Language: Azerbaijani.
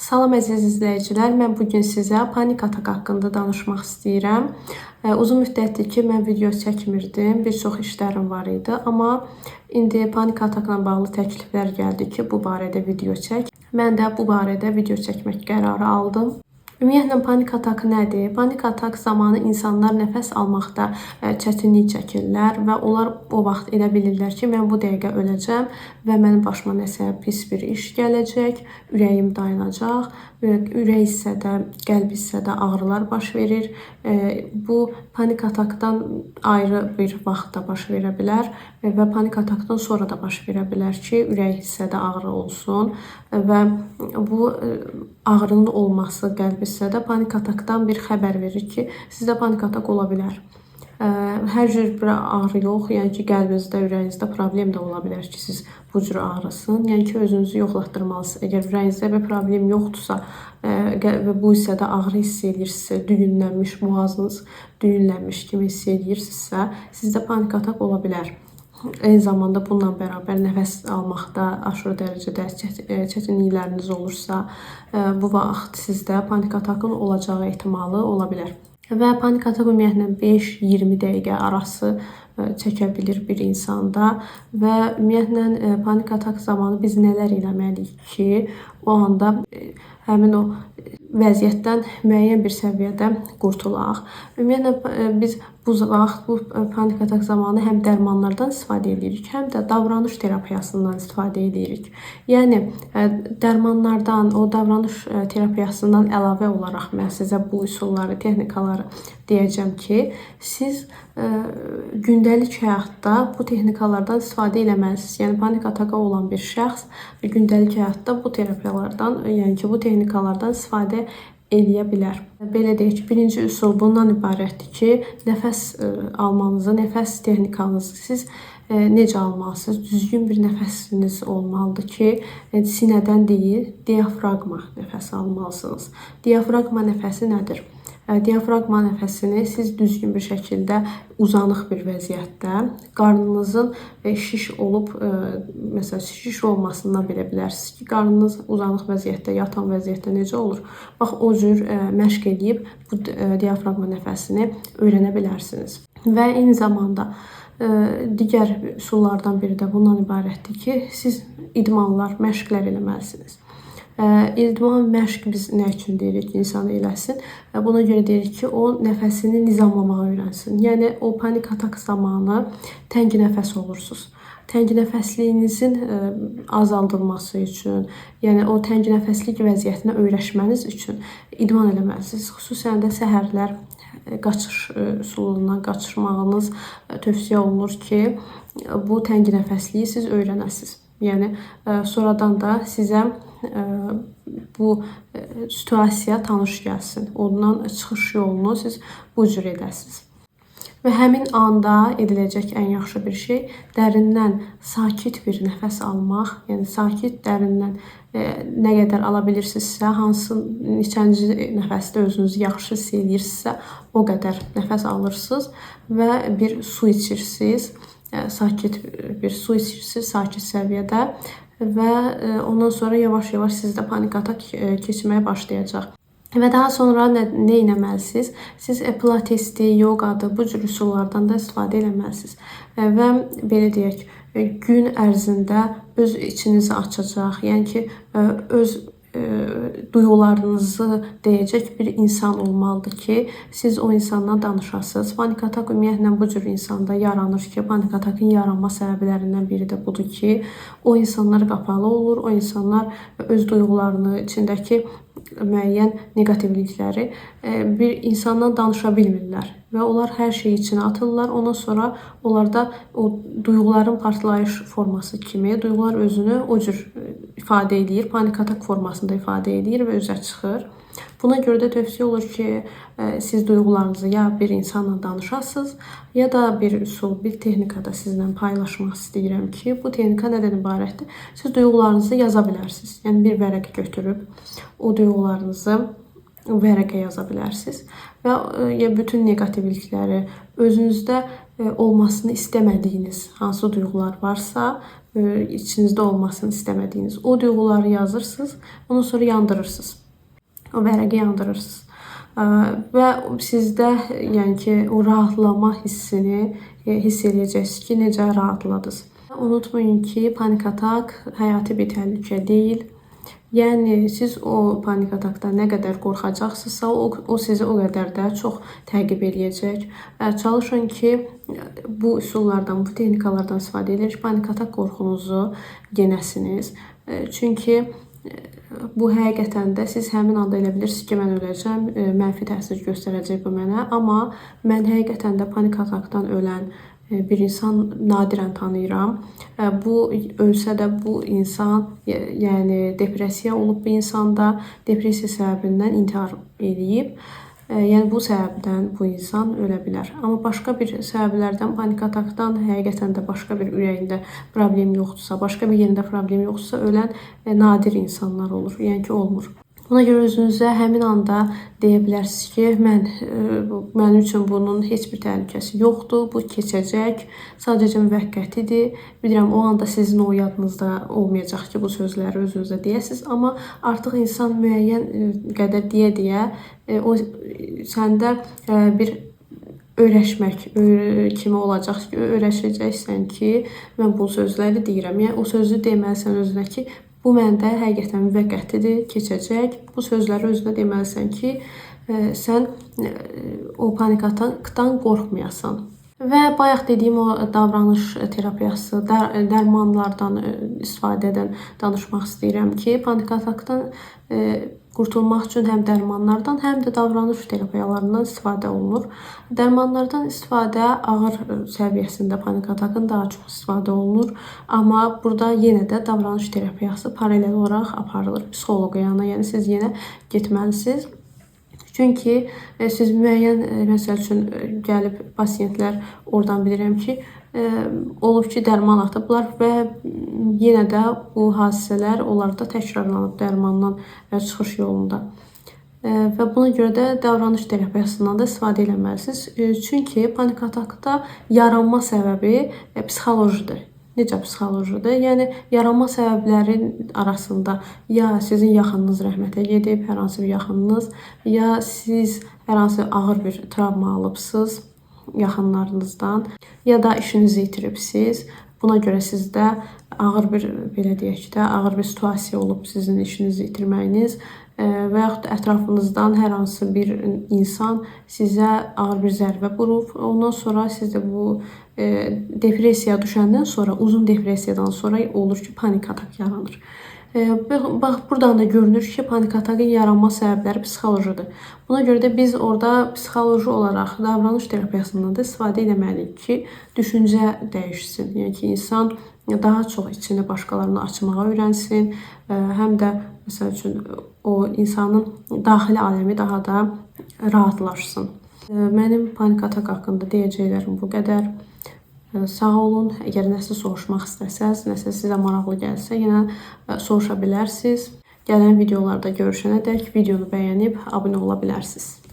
Salam əziz izləyicilər, mən bu gün sizə panik atak haqqında danışmaq istəyirəm. Uzun müddətdir ki, mən video çəkmirdim, bir çox işlərim var idi, amma indi panik atakla bağlı təkliflər gəldi ki, bu barədə video çək. Mən də bu barədə video çəkmək qərarı aldım. Ümumiyyətlə panik atak nədir? Panik atak zamanı insanlar nəfəs almaqda çətinlik çəkirlər və onlar o vaxt elə bilirlər ki, mən bu dəqiqə öləcəm və mənim başıma nəsə pis bir iş gələcək, ürəyim dayanacaq, ürək hissədə, qəlb hissədə ağrılar baş verir. Bu panik atakdan ayrı bir vaxtda baş verə bilər və panik atakdan sonra da baş verə bilər ki, ürək hissədə ağrı olsun və bu ağrının olması qəlb hissədə panik atakdan bir xəbər verir ki, sizdə panik atak ola bilər. Hər cür bir ağrı yox, yəni ki, qəlbinizdə, ürəyinizdə problem də ola bilər ki, siz bu cür ağrısın. Yəni ki, özünüzü yoxlatdırmalısınız. Əgər ürəyinizdə bir problem yoxdursa və bu hissədə ağrı hiss edirsinizsə, düyünlənmiş, boğazınız düyünlənmiş kimi hiss edirsinizsə, sizdə panik atak ola bilər. Eyni zamanda bununla bərabər nəfəs almaqda aşırı dərəcədə çətinlikləriniz olursa, bu vaxt sizdə panik atakın olacağı ehtimalı ola bilər. Və panik atak ümumiyyətlə 5-20 dəqiqə arası çəkə bilir bir insanda və ümumiyyətlə panik atak zamanı biz nələr eləməliyik ki, o anda həmin o vəziyyətdən müəyyən bir səviyyədə qurtulaq. Ümumiyyətlə biz bu vaxt bu panik atak zamanı həm dərmanlardan istifadə edirik, həm də davranış terapiyasından istifadə edirik. Yəni dərmanlardan, o davranış terapiyasından əlavə olaraq mən sizə bu üsulları, texnikaları deyəcəm ki, siz gündəlik həyatda bu texnikalardan istifadə eləməlisiniz. Yəni panik ataka olan bir şəxs gündəlik həyatda bu terapiyalardan, yəni ki, bu texnikalardan istifadə eləyə bilər. Belə deyək ki, birinci üsul bundan ibarətdir ki, nəfəs almanızı, nəfəs texnikanızı siz necə almalısınız? Düzgün bir nəfəsiniz olmalıdır ki, sinədən deyil, diafraqma nəfəs almalısınız. Diafraqma nəfəsi nədir? Diafraqma nəfəsini siz düzgün bir şəkildə uzanıq bir vəziyyətdə, qarnınızın şiş olub, məsələn, şiş olmasından bilə bilərsiniz ki, qarnınız uzanıq vəziyyətdə, yatan vəziyyətdə necə olur? Bax, o cür məşq eləyib bu diafraqma nəfəsini öyrənə bilərsiniz. Və eyni zamanda digər üsullardan biri də bundan ibarətdir ki, siz idmanlar, məşqlər eləməlisiniz. İdman, məşq biz nə üçün deyirik ki, insan eləsin? Buna görə deyirik ki, o nəfəsini nizamlamağı öyrənsin. Yəni o panik atak zamanı təng nəfəs olursunuz. Təng nəfəsliyinizin azaldılması üçün, yəni o təng nəfəslik vəziyyətinə öyrəşməniz üçün idman eləməlisiniz. Xüsusən də səhərlər qaçış üsulundan qaçışmağınız tövsiyə olunur ki, bu təng nəfəsliyi siz öyrənəsiniz. Yəni sonradan da sizə bu situasiya tanış gəlsin. Ondan çıxış yolunu siz bu cür edəsiniz. Və həmin anda ediləcək ən yaxşı bir şey dərindən sakit bir nəfəs almaq, yəni sakit dərindən nə qədər ala bilirsinizsə, hansı neçənci nəfəsdə özünüzü yaxşı hiss eləyirsinizsə, o qədər nəfəs alırsınız və bir su içirsiniz. Sakit bir su içirsiniz, sakit səviyyədə və ondan sonra yavaş-yavaş sizdə panik atak keçməyə başlayacaq. Və daha sonra nə etməlisiniz? Siz pilatesdir, yoqadır, bu cür üsullardan da istifadə eləməlisiniz. Və belə deyək, gün ərzində öz içinizi açacaq, yəni ki, öz duyğularınızı deyəcək bir insan olmalıdır ki, siz o insanla danışasınız. Panik atak ümumiyyətlə bu cür insanda yaranır ki, panik atakın yaranma səbəblərindən biri də budur ki, o insanlar qapalı olur, o insanlar öz duyğularını, içindəki müəyyən neqativlikləri bir insandan danışa bilmirlər və onlar hər şeyi içinə atırlar. Ondan sonra onlarda o duyğuların partlayış forması kimi duyğular özünü o cür ifadə eləyir, panik atak formasında ifadə eləyir və üzə çıxır. Buna görə də tövsiyə olur ki, siz duyğularınızı ya bir insanla danışasınız, ya da bir üsul, bir texnikada sizinlə paylaşmaq istəyirəm ki, bu texnika nədən ibarətdir? Siz duyğularınızı yaza bilərsiniz. Yəni bir vərəq götürüb o duyğularınızı vərəqə yaza bilərsiniz və ya bütün neqativlikləri özünüzdə olmasını istəmədiyiniz hansı duyğular varsa, içinizdə olmasını istəmədiyiniz o duyğuları yazırsınız, ondan sonra yandırırsınız. O vərəqi yandırırsınız. Və sizdə, yəni ki, o rahatlama hissini hiss eləyəcəksiniz ki, necə rahatladınız. Unutmayın ki, panik atak həyati bir təhlükə deyil. Yəni siz o panik atakdan nə qədər qorxacaqsınızsa, o sizi o qədər də çox təqib eləyəcək. Çalışın ki, bu üsullardan, bu texnikalardan istifadə edərək panik atak qorxunuzu yenəsiniz. Çünki bu həqiqətən də siz həmin anda elə bilirsiniz ki, mən öləcəm, mənfi təsir göstərəcək bu mənə, amma mən həqiqətən də panik atakdan ölən bir insan nadirən tanıyıram. Bu ölsə də bu insan, yəni depressiya olub bu insanda, depressiya səbəbindən intihar eləyib. Yəni bu səbəbdən bu insan ölə bilər. Amma başqa bir səbəblərdən, panik atakdan həqiqətən də başqa bir ürəyində problem yoxdursa, başqa bir yerində problem yoxdursa, ölən nadir insanlar olur. Yəni ki, olmur. Buna görə özünüzə həmin anda deyə bilərsiniz ki, mənim üçün bunun heç bir təhlükəsi yoxdur, bu keçəcək, sadəcə müvəqqətidir. Bilirəm, o anda sizin o yadınızda olmayacaq ki, bu sözləri özünüzə deyəsiniz, amma artıq insan müəyyən qədər deyə-deyə o səndə bir öyrəşmək kimi olacaq ki, öyrəşəcəksən ki, mən bu sözləri deyirəm. Yəni o sözü deməlisən özünə ki, bu məndə həqiqətən müvəqqətidir, keçəcək. Bu sözləri özünə deməlisən ki, sən o panik atakdan qorxmayasan. Və bayaq dediyim o davranış terapiyası, dərmanlardan istifadədən danışmaq istəyirəm ki, panik atakdan qurtulmaq üçün həm dərmanlardan, həm də davranış terapiyalarından istifadə olunur. Dərmanlardan istifadə ağır səviyyəsində panik atakın daha çox istifadə olunur. Amma burada yenə də davranış terapiyası paralel olaraq aparılır psixoloqa yanına. Yəni siz yenə getməlisiniz. Çünki siz müəyyən, məsəl üçün gəlib pasiyentlər oradan bilirəm ki, olub ki, dərman atıblar və yenə də bu hadisələr onlarda təkrarlanıb dərmandan çıxış yolunda. Və buna görə də davranış terapiyasından da istifadə eləməlisiniz. Çünki panik atakda yaranma səbəbi psixolojidir. Necə psixolojidir? Yəni yaranma səbəblərin arasında ya sizin yaxınınız rəhmətə gedib, hər hansı bir yaxınınız, ya siz hər hansı ağır bir travma alıbsınız yaxınlarınızdan, ya da işinizi itiribsiz. Buna görə sizdə ağır bir, belə deyək də, ağır bir situasiya olub sizin işinizi itirməyiniz və yaxud da ətrafınızdan hər hansı bir insan sizə ağır bir zərbə vurub. Ondan sonra siz də bu depressiyaya düşəndən sonra, uzun depressiyadan sonra olur ki, panik atak yaranır. Bax, buradan da görünür ki, panik atakın yaranma səbəbləri psixolojidir. Buna görə də biz orada psixoloji olaraq davranış terapiyasından da istifadə etməliyik ki, düşüncə dəyişsin. Yəni ki, insan daha çox içini başqalarına açmağa öyrənsin. Həm də məsəl üçün o insanın daxili aləmi daha da rahatlaşsın. Mənim panik atak haqqında deyəcəklərim bu qədər. Sağ olun. Əgər nəsə soruşmaq istəsəz, nəsə sizə maraqlı gəlsə, yenə soruşa bilərsiniz. Gələn videolarda görüşənədək videonu bəyənib abunə ola bilərsiniz.